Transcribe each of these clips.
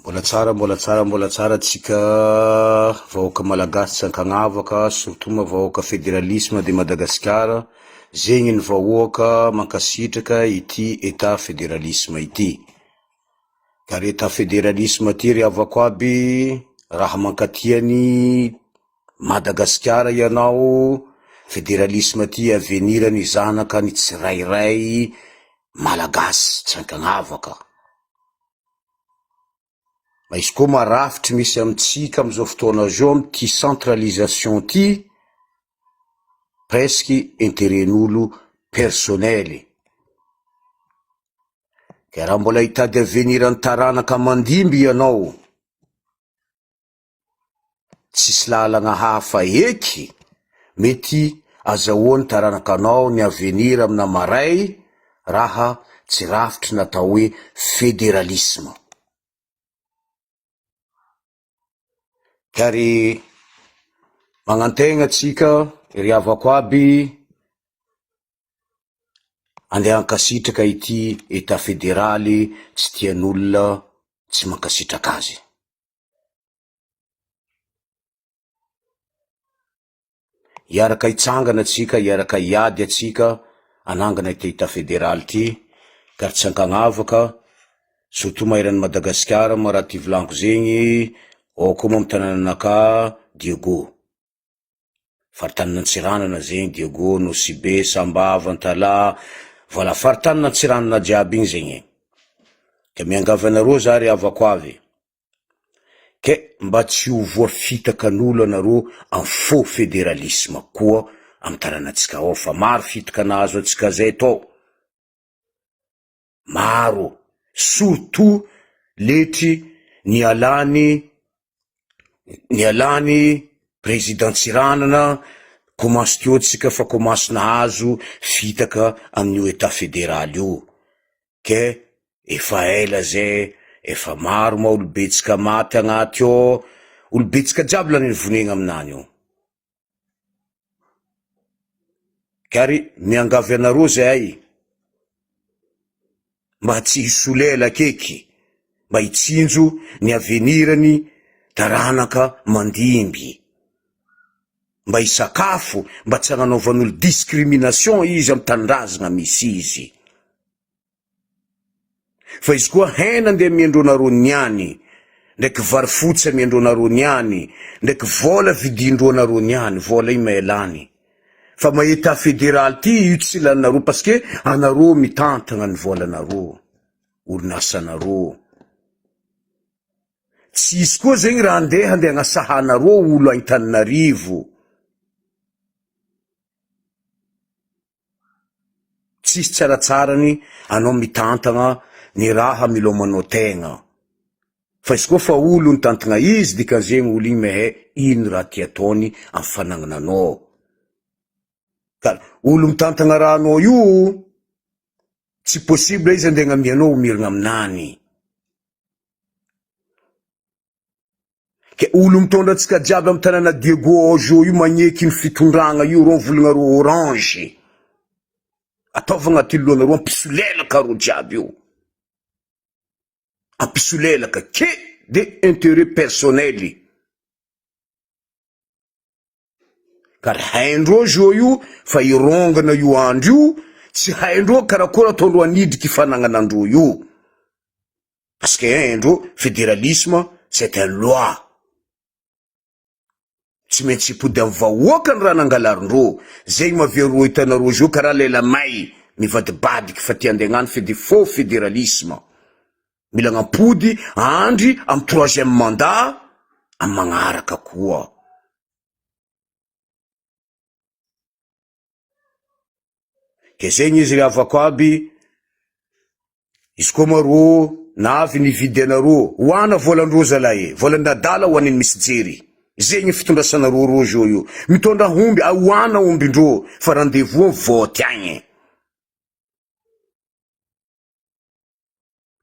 Mbola tsara, mbola tsara, mbola tsara tsika vahoaka Malagasy tsy ankagnavaka, surtout ma vahoaka federalisme de Madagascar, zegny ny vahoaka mankasitraka ity Etat federalisme ity. Ka ry Etat federalisme ty ry havako aby, raha mankatia ny Madagasikara ianao, federalisme ty avenir ny zanaka ny tsirairay Malagasy tsy ankagnavaka. Fa izy koa ma rafitry misy amintsika amizao fotoana zao amty centralisation ty, presque interet-n'olo personnel, ka raha mbola hitady avenir ny taranaka mandimby ianao, Tsisy lalagna hafa eky mety azahoany taranakanao ny avenir amina maray raha tsy rafitry natao hoe federalisme. Ka ry magnantegna tsika ry havako aby andeha hankasitraka ity Etat federaly tsy tian'olona tsy mankasitraka azy. Hiaraka hitsangana atsika, hiaraka hiady atsika hanangana ity Etat federaly ity, ka tsy ankagnavaka, surtout maheran'i Madagasikara ma raha ty volaniko zegny, ao koa moa amy tanànan'anakahy Diego, faritanin'Antsiranana zegny Diego, Nosy Be, Sambava, Antalaha, voilà faritanin'Antsiranana jiaby igny zegny e, de miangavy anareo za ry havako avy. Ke mba tsy ho voafitaka an'olo anareo am faux federalisme koa am tananatsika ao fa maro fitaka nahazo antsika zay tao, maro, surtout letry nialany nialany président Tsiranana commence teo tsika fa commence nahazo fitaka amin'io etat federal io. Ke efa ela zay, efa maro ma olobetsika maty agnaty ao, olobetsika jiaby lany nivonegna aminany io. Ke ary miangavy anareo zahay mba tsy hisolela akeky, mba hitsinjo ny avenir-ny taranaka mandimby, mba hisakafo, mba tsy hagnanaovan'olo discrimination izy amy tanindrazagna misy izy. Fa izy koa hena ndeha amiandreo nareo niany, ndraiky vary fotsy amiandreo nareo niany, ndraiky vola vidindreo nareo niany, vola io mahay lany. Fa ma etat federal ty io tsy laninareo parce que anareo mitantagna ny volanareo, orinasanareo. Tsy hisy koa zegny raha andeha andeha agnasahanareo olo agny Tananarivo. Tsisy tsaratsarany anao mitantagna ny raha milomanao tegna fa izy koa fa olo nitantagna izy dikan'zegny olo igny mehe ino raha tia ataony amy fanagnananao ka olo mitantagna rahanao io tsy possible izy andeha agnamianao ho miragna aminany. Ke olo mitondra antsika jiaby am tanàna Diego Ojo io magneky io fitondragna io reo volagna reo orange ataovy agnaty lohanareo ampisolelaka reo jiaby io ampisolelaka ke de interet personnel. Ka ry haindreo zao io fa hirongana io andro io, tsy haindreo karakôry ataondreo hanidriky fanagnanandreo io, parce que haindreo federalisme c'est un loi, tsy maintsy hipody amy vahoaka ny raha nangalarindreo, zegny mahavia reo hitanareo zao karaha lela may mivadibadiky fa te handeha hagnano fede faux federalisme, mila agnampody Andry amy troisième mandat amy magnaraka koa. Ke zegny izy ry havako aby, izy koa ma rô navy nividy anarô, hoana volan-drô zalahy e, volan'adala hoaniny misy jery, zegny fitondrasanarô rô zao io, mitondra omby, hoana ombin-drô fa rendez-vous am vote agny.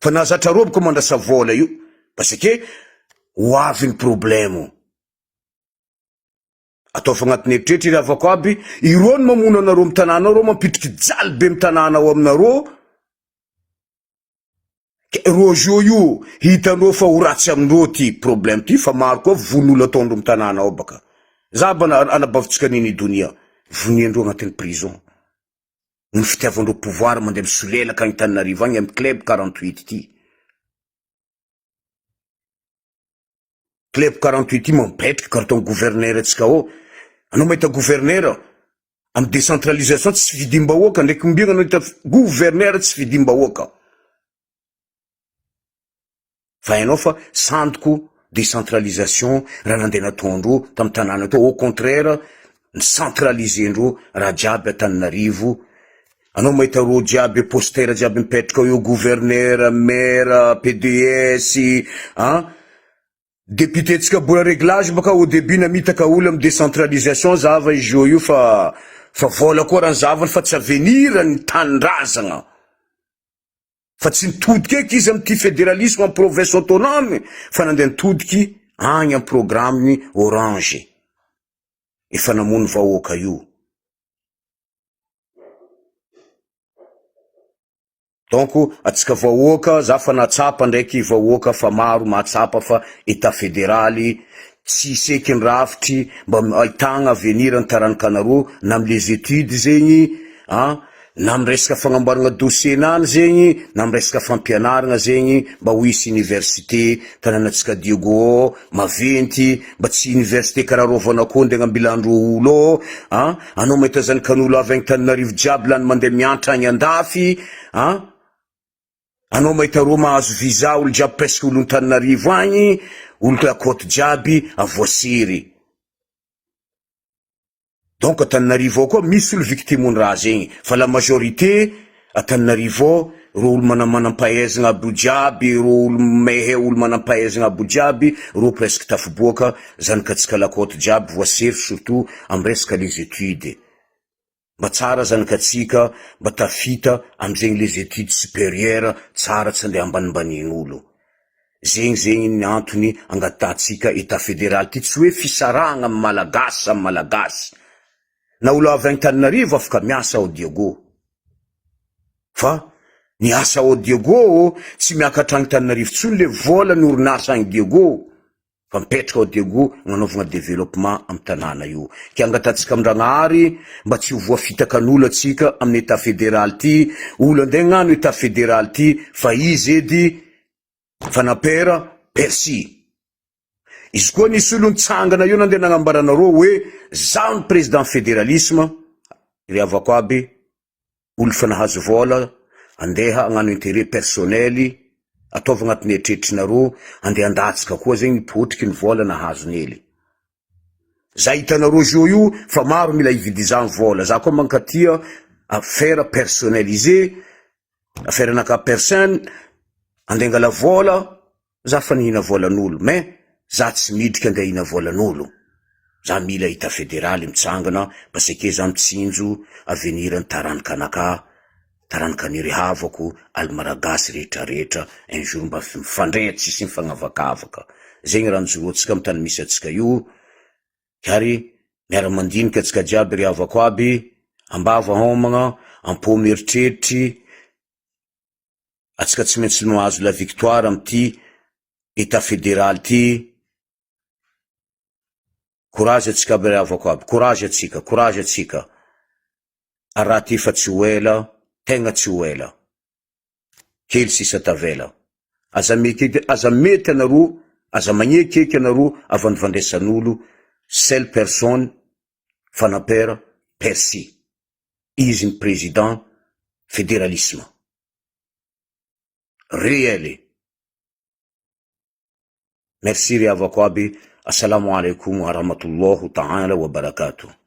Fa nahazatra rô bôka mandrasa vôla io, parce que ho avy ny problème. Ataovy agnatin'ny eritreritra ry havako aby, ireo no mamono anareo amin'ny tanàna ao, ireo mampitriky jaly be amin'ny tanàna ao aminareo. Ke rô zo io hitanreo fa ho ratsy amindreo ty problème ty fa maro koa vono olo ataondreo am tanàna ao baka. Za mba anabavitsika nini donia voniandreo agnatin'ny prison. Noho ny fitiavandreo pouvoir mandeha misolelaka agny Antananarivo agny am club 48 ty. Club 48 ty mampipetraka karaha ataon'ny gouverneur antsika ao. Anao mahita gouverneur am décentralisation tsy fidim-bahoaka ndraiky ombiagna anao hita gouverneur tsy fidim-bahoaka. Fa hainao fa sandoko décentralisation raha nandeha nataondreo tam tanàna tao au contraire ni-centraliser-ndreo raha jiaby Antananarivo. Anao mahita reo jiaby poster jiaby mipetraka eo gouverneur, maire, PDS, an! Député tsika bola reglage baka au début namitaka olo am décentralisation zava izy io fa fa vola koa raha ny zavany fa tsy avenir ny tanindrazagna. Fa tsy nitodika eky izy amty federalisme am province autonome fa nandeha nitodiky agny am programme ny orange efa namono vahoaka io. Donc atsika vahoaka za fa nahatsapa ndraiky vahoaka fa maro mahatsapa fa etat federaly tsisy eky ny rafitry mba ahitagna avenir ny taranakanareo na am les etudes zegny an na am resaka fagnamboaragna dossier nany zegny na am resaka fampianaragna zegny mba ho hisy université tanànatsika Diego ao maventy mba tsy université karaha Rovan'akoho ndeha agnambilandreo olo ao an anao mahita zanakan'olo avy agny Tananarivo jiaby lany mandeha miantra agny andafy an anao mahita reo mahazo visa olo jiaby presque olon-Tananarivo agny olo la côte jiaby avoasery. Donc Antananarivo ao koa misy olo victime ny raha zegny fa la majorité Antananarivo ao reo olo manamanam-pahaizagna aby io jiaby, reo olo mehe olo manam-pahaizagna aby io jiaby reo presque tafiboaka zanakatsika la côte jiaby voasery surtout am resaka les études. Mba tsara zanakatsika mba tafita amzegny les études supérieures tsara tsy andeha ambanimbanin'olo. Zegny zegny ny antony angatahantsika etat federal ty tsy hoe fisarahagna am malagasy samy malagasy na olo avy agny Tananarivo afaka miasa ao Diego fa ny asa ao Diego tsy miakatra agny Tananarivo tsony le vola ny orinasa agny Diego fa mipetraka ao Diego agnanaovagna developpement am tanàna io ke angatahantsika amin-dragnahary mba tsy ho voafitakan'olo atsika amin'ny etat federal ty olo andeha agnano etat federal ty fa izy edy Fanapera Percy. Izy koa nisy olo nitsangana eo nandeha nagnambara anareo hoe zaho ny président fédéralisme, ry havako aby, olo fa nahazo vôla andeha hagnano intérêt personnel, ataovy agnatin'ny eritreritrinareo, andeha handatsaka koa zegny potriky ny vôla nahazony hely. Za hitanareo zio io fa maro mila hividizany vôla, za koa mankatia affaire personnalisé, affaire anakahy personne, andeha angala vôla, za fa nihina vôlan'olo mais za tsy midriky andeha hihina vôlan'olo, za mila état fédéral mitsangana parce que za mitsinjo avenir ny taranaka anakahy, taranaka ny ry havako ary malagasy rehetra rehetra un jour mba mifandray tsisy mifagnavakavaka zegny raha nijoroantsika am tany misy antsika io ary miara mandinika antsika jiaby ry havako aby ambava homagna ampo mieritreritry antsika tsy maintsy mahazo la victoire amty etat federaly ty Courage atsika aby ry havako aby, courage atsika, courage atsika, ary raha ty fa tsy ho ela, tegna tsy ho ela, kely sisa tavela, aza mety aza mety anareo, aza magneky eky anareo avandivandresan'olo, seule personne fanaper Percy, izy ny président federalisme réel e. Merci ry havako aby, Assalamo alaikum wa rahmatullah ta'ala wa barakatuh.